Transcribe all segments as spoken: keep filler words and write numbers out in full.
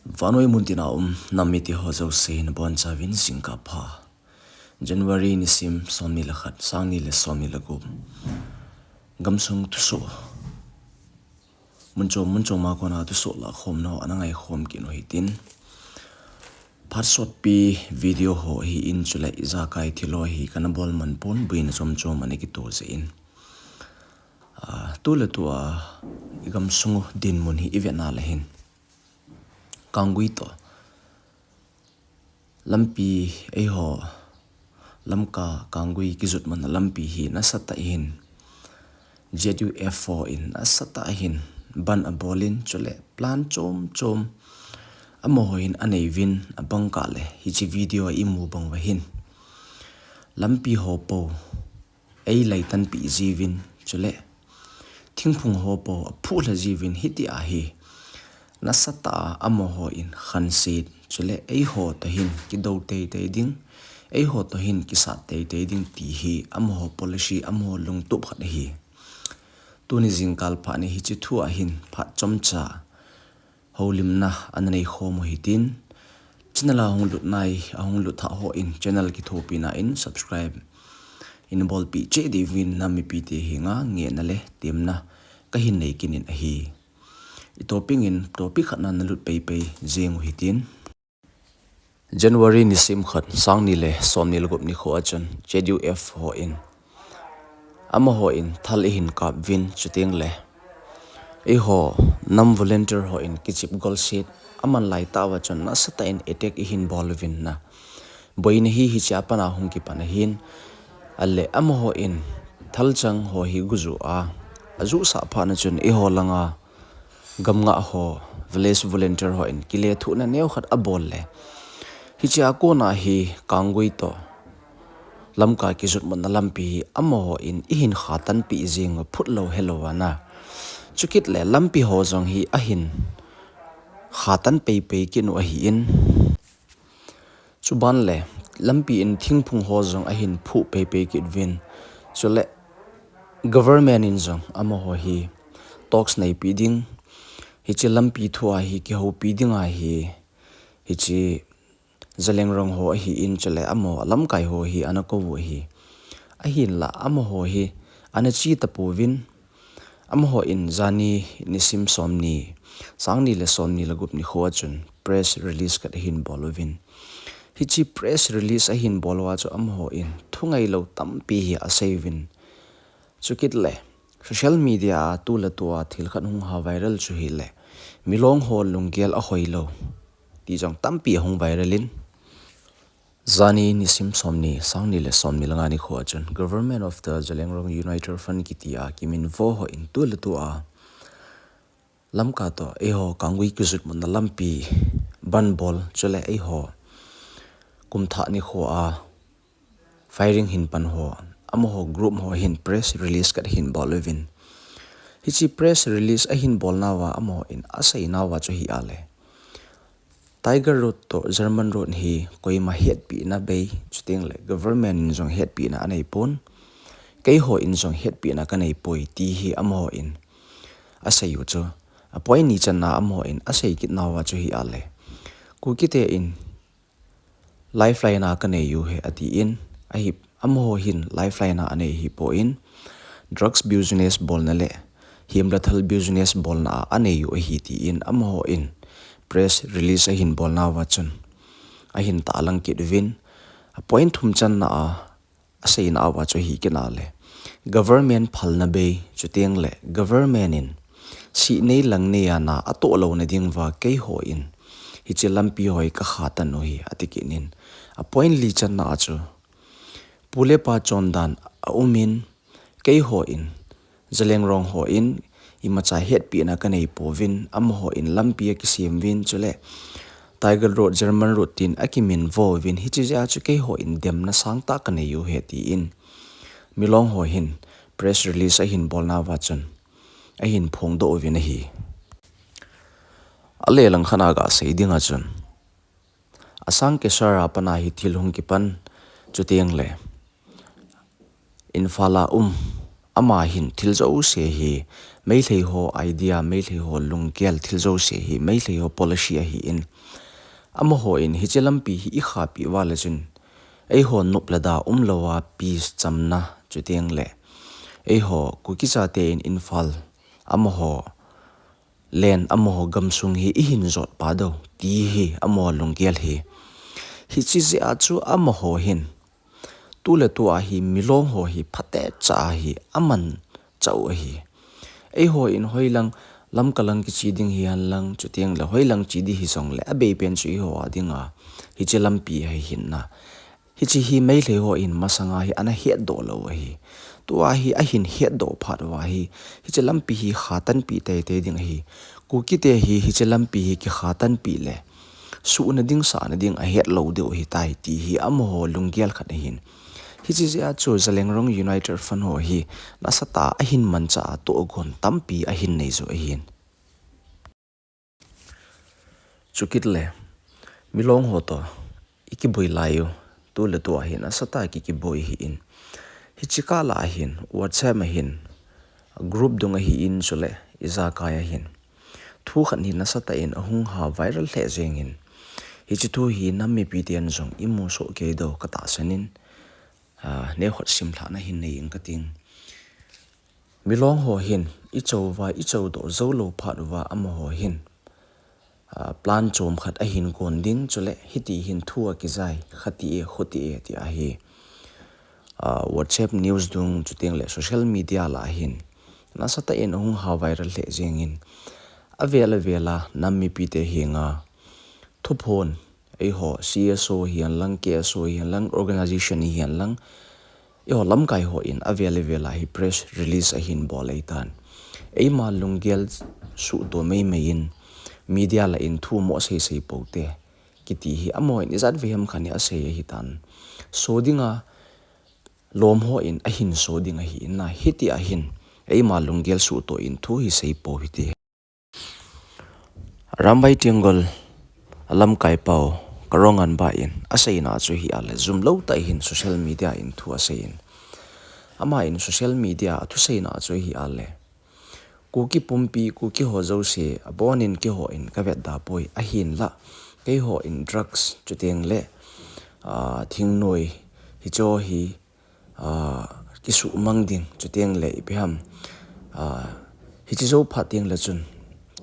Vannoi muntina um nam mite ho jouse hin bonchauvin jingkah pha. January nisim somni le khat, sangni le somni le gup. Gamsung thusoh. Mun chom mun chom a kona thusoh lakhomna ana ngaikhom kit u hitin. Phat sotpi video ho ahin chuleh ijakai thil ho hi kana bol man pon, boina chom chom ana kito jeh in. Ah, tu le tu a i gamsung u dinmun hi i vena le hin. Kanggui toh lampi eiho Lamka Kanggui kijot matna lampi hi nasatah in Z U F ho in nasatah in bandh abol in chuleh plan chom chom amaho hin anei uvin abang kah le hiche video a i mu bang uva hin. Lampi ho po eilai tanpi jiuvin chuleh thingphung ho po aphuh lha jiuvin hitia hi nasatah a amaho in khanset chuleh eiho toh hin kido teitei ding, eiho toh hin kisat teitei ding ti hi amaho policy, amaho lungtup khat ahi. Tuni jingkah phat ni hiche thu a hin phat chomcha houlimna ana neikhom u hitin, channel a hung lut nai, ahung lut thah ho in channel kithopina in subscribe in bolpeh cheh diuvin nam mipite henga ngehna le temna kahin nei kit in ahi. I topic in topic khat na nalut peipei jeng u hitin. January nisim khat, sangni le somni le gup nikho a chun Z U F ho in amaho in thal eihin kap uvin chuteng le eiho nam volunteer ho in kichep golset aman laitah uva chun nasatah in attack eihin bol uvin na. Boina hi hiche a pat a hung kipan ahin. Ale amaho in thalchang ho hi guju a, ajuhsah phat na chun eiho langa gamngah ho, village volunteer ho in kilethuhna neokhat abol le hiche a kona hi Kanggui toh Lamka kijot matna lampi hi amaho in eihin khatan peh jeng u phut lou helou a na. Chukit le lampi ho jong hi ahin khatan peipei kit u ahin. Chuban le lampi in thingphung ho jong ahin phuh peipei kit uvin. Chuleh government in jong amaho hi talks neipi ding, hiche lampi thu a hi kihoupi ding ahi, hiche Zeliangrong ho ahin chuleh amaho lamkai ho hi ana kou u ahi. Ahinlah amaho hi ana che tapouvin, amaho in jani nisim somni, sangni le somni le gup nikho a chun press release khat ahin bol uvin. Hiche press release ahin bol uva chu amaho in thungailou tampi hi asei uvin. Chukit le social media a tu le tu a thil khat hung ha viral chu hile, Milong ho lunggel ahoilou ti jong tampi ahung viral in. Jani nisim somni, sangni le somni le nga nikho a chun Government of the Zeliangrong United Front kiti a kiminvo ho in tu le tu a Lamka toh eiho Kanggui kijot matna lampi bandh bol chuleh eiho kumthah nikho a firing hin pan ho, amaho group ho hin press release khat ahin bol uvin. Hiche press release ahin bolnauva amaho in aseinauva chu hi ale, Tiger Road toh German Road hi koima hetpehna bei, chuteng le government in jong hetpehna anei pon, keiho in jong hetpehna kanei poi ti hi amaho in asei u chu. A point ni channa amaho in asei kit nauva chu hi ale, Kukite in lifeline a kanei u ahi atin, ahi, amaho hin lifeline a anei ahipon, drugs business bolna le hemlethal business bolna a anei u ahi tin amaho in press release ahin bolnauva chun ahin tahlang kit uvin, a point thum channa a aseinauva chu hi kit ale, government phalna bei, chuteng le government in sihnei langnei a na atoh louna dinguva keiho in hiche lampi ho hi kakhatan u ahi ati kit in, a point li channa a chu pu le pa chondan aumin, keiho in Zeliangrong ho in imacha hetpehna kanei pouvin, amaho in lampi akisem uvin, chule Tiger Road, German Road tin akiminvo uvin, hiche jeh a chu keiho in demna sangtah kanei u ahi tin Milong ho hin press release ahin bolnauva chun ahin phongdoh uvin ahi. Alelang khat a gasei dinga chun, asang Kesar a pat a hi thil hung kipan, chuteng le Imphal a um Ama hin thil jouse hi, Meitei ho idea, Meitei ho lunggel thil jouse hi, Meitei ho policy ahin. Amaho in hiche lampi hi i khahpi uva le chun, eiho nop le da umlou a peace chamna, chuteng le eiho Kuki chate in Imphal, amaho land, amaho gamsung hi i hin jot pa diu, ti hi amaho lunggel hi. Hiche jeh a chu amaho hin, tu le tu a hi milong ho hi phatecha a hi amanchah u ahi. Eiho in hoilang, Lamka lang kiche ding hihen lang, chuteng le hoilang che ding hijong le, abeipen chu eiho a dinga hiche lampi hi hinna. Hiche hi Meitei ho in masanga hi ana hetdoh lou ahi. Tua hi ahin hetdoh phat uva hi, hiche lampi hi khahtanpi teitei ding ahi. Kukite hi hiche lampi hi kikhahtanpi le, suhna ding sahna ding ahet lou diu ahitai ti hi amaho lunggel khat ahin. Hiche jeh a chu Zeliangrong United Front ho hi nasatah a ahin manchah a tohgon tampi ahin nei u ahin. Chukit le, milong ho toh i kiboi lai u, tu le tu a hin nasatah a ki, kiboi ahin. Hiche kah lah a hin, WhatsApp a hin, group dung ahin chule, ijakai a hin, thu khat hi nasatah in ahung ha viral lheh jengin. Hiche thu hi nam mipiten jong i mu soh kei diu katahsan in, ah, neokhat simlhahna hin nei inge kating. Milong ho hin, i chouva, i choudoh jou lou phat uva amaho hin, ah, plan chom khat ahin gon ding, chule hiti hin thu akijai, khati e, khuti e, ti ahi. Ah, WhatsApp news dung, chuteng le social media lah a hin, nasatah in ahung ha viral lheh jengin. Avel avel a, nam mipite henga, thuphon, eiho, C S O hihen lang, K S O hihen lang, organization hihen lang, eiho lamkai ho in avel avel a hi press release ahin bol ahitan. Eima lunggel suhtoh meimei in, media lah in thu mo seisei pou te, kiti hi amaho in ijat vei ham khat hi asei ahitan. So dinga, lom ho in ahin so ding ahin na, hiti a hin, eima lunggel suhtoh in thu hi sei pou hite. Arambai Tenggol, alamkai pau, Karonganba in aseina chu hi a le, jumlou tah a hin social media in thu asei in. Ama in social media a thuseina chu hi a le, Kuki pumpi, Kuki ho jouse, abonin keiho in kavetda poi, ahinlah, keiho in drugs, chuteng le, ah, thingnoi, hicho hi, ah, kisuhmang ding, chuteng le ipi ham, ah, hiche jou phat teng le chun,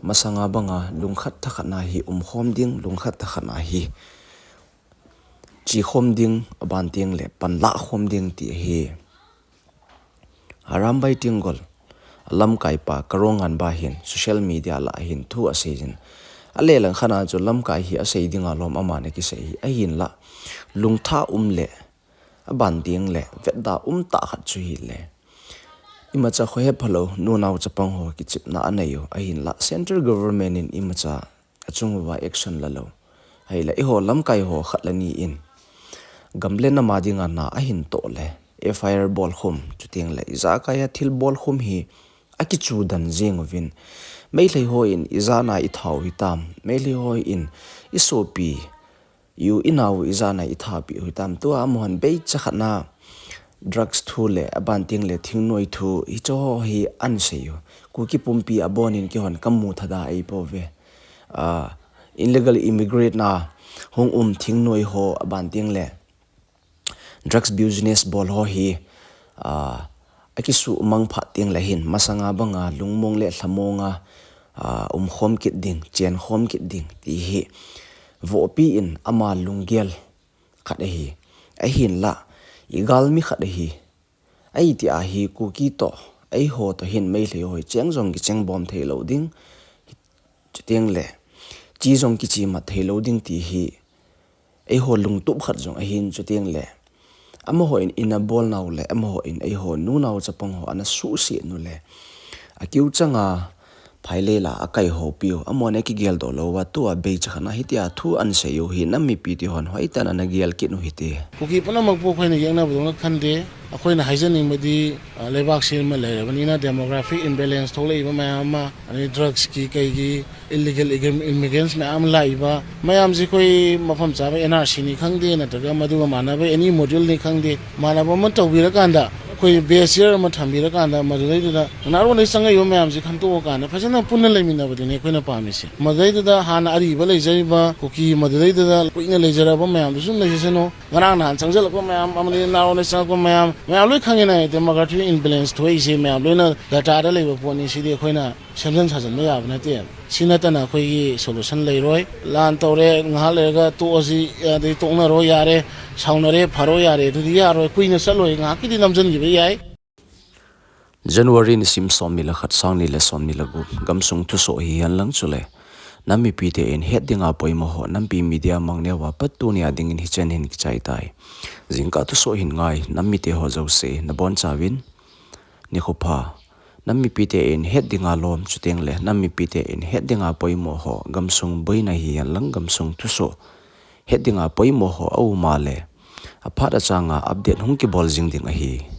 masanga banga lungkhat thakhat na hi umkhom ding, lungkhat thakhat na hi chekhom ding, aban teng le panlah khom ding ti ahi. Arambai Tenggol, alamkai pa Karonganba hin social media lah a hin thu asei jin. Alelang khat a chu lamkai hi asei dinga lom aman akisei hi, ahinlah, lungthah um le, aban teng le vetda um tah khat chu hi le, imacha khohe phalou, nunao chapang ho kichepna anei u, ahinlah, central government in imacha achung uva action la lou. Ahile, eiho lamkai ho khat le ni in, gam le nam a dinga na ahin toh le, F I R bolkhum, chuteng le, ijakai a thil bolkhum hi akichu dan jeng uvin. Meitei ho in ijat na itha u hitam, Meitei ho in isopi, i u inao ijat na ithapi u hitam, tua amahon beicha khat na drugs thu le, aban teng le thingnoi thu, hicho ho hi ahin sei u. Kuki pumpi abonin keihon kamu thada ahipouve. Ah, illegal immigrant na hung um thingnoi ho, aban teng le drugs business bol ho hi, ah, akisuhmang phat teng le hin, masanga banga lungmong le lhamong a, ah, umkhom kit ding, chenkhom kit ding, ti hi vohpi in ama lunggel khat ahi, ahinlah, igalmi khat ahi. Ahi ti ahi, Kuki toh, eiho toh hin Meitei ho hi cheng jong kicheng bom thei lou ding, chuteng le, che jong kichemat thei lou ding ti hi, eiho lungtup khat jong ahin, chuteng le, amaho in ina bolnau le, amaho in eiho nunao chapang ho ana suhset nu le, akiu changa, phailei la a kai ho piu, amahon akigel doh lou uva, tua beicha khat na hitia thu ahin sei u hi, nam mipi te hon hoitah in ana gel kit u hite. Kuki ꯄꯨꯝꯅꯃꯛꯄꯨ ꯑꯩꯈꯣꯏꯅ ꯌꯦꯛꯅꯕꯗꯧꯅ ꯈꯟꯗꯦ꯫ ꯑꯩꯈꯣꯏꯅ ꯍꯥꯏꯖꯅꯤꯡꯕꯗꯤ, ꯑ, ꯂꯩꯕꯥꯛꯁꯤ ꯑꯃ ꯂꯩꯔꯕꯅꯤꯅ demographic imbalance ꯊꯣꯛꯂꯛꯏꯕ ꯃꯌꯥꯝ ꯑꯃ, ꯑꯗꯩ drugsꯀꯤ ꯀꯩꯒꯤ illegal immigrants ꯃꯌꯥꯝ ꯑꯃ ꯂꯥꯛꯏꯕ ꯃꯌꯥꯝꯁꯤ ꯑꯩꯈꯣꯏ ꯃꯐꯝ ꯆꯥꯕ N R Cꯅꯤ ꯈꯪꯗꯦ, ꯅꯠꯇ꯭ꯔꯒ ꯃꯗꯨꯒ ꯃꯥꯟꯅꯕ any moduleꯅꯤ ꯈꯪꯗꯦ, ꯃꯥꯟꯅꯕ ꯑꯃ ꯇꯧꯕꯤꯔꯀꯥꯟꯗ ꯑꯩꯈꯣꯏ ꯕꯦꯁ ꯌꯔ ꯑꯃ ꯊꯝꯕꯤꯔꯀꯥꯟꯗ ꯃꯗꯨꯗꯩꯗꯨꯗ ꯅꯍꯥꯔꯣꯟꯗꯩ ꯆꯪꯉꯛꯏꯕ ꯃꯌꯥꯝꯁꯤ ꯈꯟꯇꯣꯛꯑꯀꯥꯟꯗ ꯐꯖꯅ ꯄꯨꯟꯅ ꯂꯩꯃꯤꯟꯅꯕꯗꯨꯅꯤ ꯑꯩꯈꯣꯏꯅ ꯄꯥꯝꯃꯤꯁꯦ꯫ ꯃꯗꯨꯗꯩꯗꯨꯗ ꯍꯥꯟꯅ ꯑꯔꯤꯕ ꯂꯩꯖꯔꯤꯕ ꯀꯨꯀꯤ ꯃꯗꯨꯗꯩꯗꯨꯗ ꯀꯨꯏꯅ ꯂꯩꯖꯔꯛꯑꯕ ꯃꯌꯥꯝꯗꯨꯁꯨ ꯑꯗꯨꯝ ꯂꯩꯖꯁꯅꯨ꯫ ꯉꯔꯥꯡ ꯅꯍꯥꯟ ꯆꯪꯁꯤꯜꯂꯛꯄ ꯃꯌꯥꯝ ꯑꯃꯗꯤ ꯅꯍꯥꯔꯣꯟꯗꯩ ꯆꯪꯉꯛꯄ ꯃꯌꯥꯝ, ꯃꯌꯥꯝ ꯂꯣꯏ ꯈꯪꯉꯦꯅ꯫ Demographic imbalance ꯊꯣꯛꯏꯁꯦ ꯃꯌꯥꯝ ꯂꯣꯏꯅ data ꯗ ꯂꯩꯕ ꯄꯣꯠꯅꯤ꯫ ꯁꯤꯗꯤ ꯑꯩꯈꯣꯏꯅ ꯁꯦꯝꯖꯤꯟ ꯁꯥꯖꯤꯟꯕ ꯌꯥꯕ ꯅꯠꯇꯦ꯫ ꯁꯤ ꯅꯠꯇꯅ ꯑꯩꯈꯣꯏꯒꯤ solution ꯂꯩꯔꯣꯏ꯫ ꯂꯥꯟ ꯇꯧꯔꯦ, ꯉꯥꯏꯍꯥꯛ ꯂꯩꯔꯒ ꯇꯣꯛꯑꯁꯤ, ꯑꯗꯩ ꯇꯣꯛꯅꯔꯣ ꯌꯥꯔꯦ, ꯁꯥꯎꯅꯔꯦ, ꯐꯔꯣ ꯌꯥꯔꯦ, ꯑꯗꯨꯗꯤ ꯌꯥꯔꯣꯏ, ꯀꯨꯏꯅ ꯆꯠꯂꯣꯏ, ꯉꯥꯏꯍꯥꯛꯀꯤꯗꯤ ꯅꯝꯖꯟꯈꯤꯕ ꯌꯥꯏ꯫ January nisim somni le khat, sangni le somni le gup, gamsung thusoh hihen lang chule nam mipite in het dinga poimo ho Nampi Media mangneo a pat tunia dingin hichen hin kichai tai. Jingkah thusoh hin ngai nam mite ho jouse nabonchauvin nikho pha. Nam mipite in het dinga lom, chuteng le nam mipite in het dinga poimo ho, gamsung boina hihen lang gamsung thusoh het dinga poimo ho aum a le, aphat achanga update hung kibol jing ding ahi.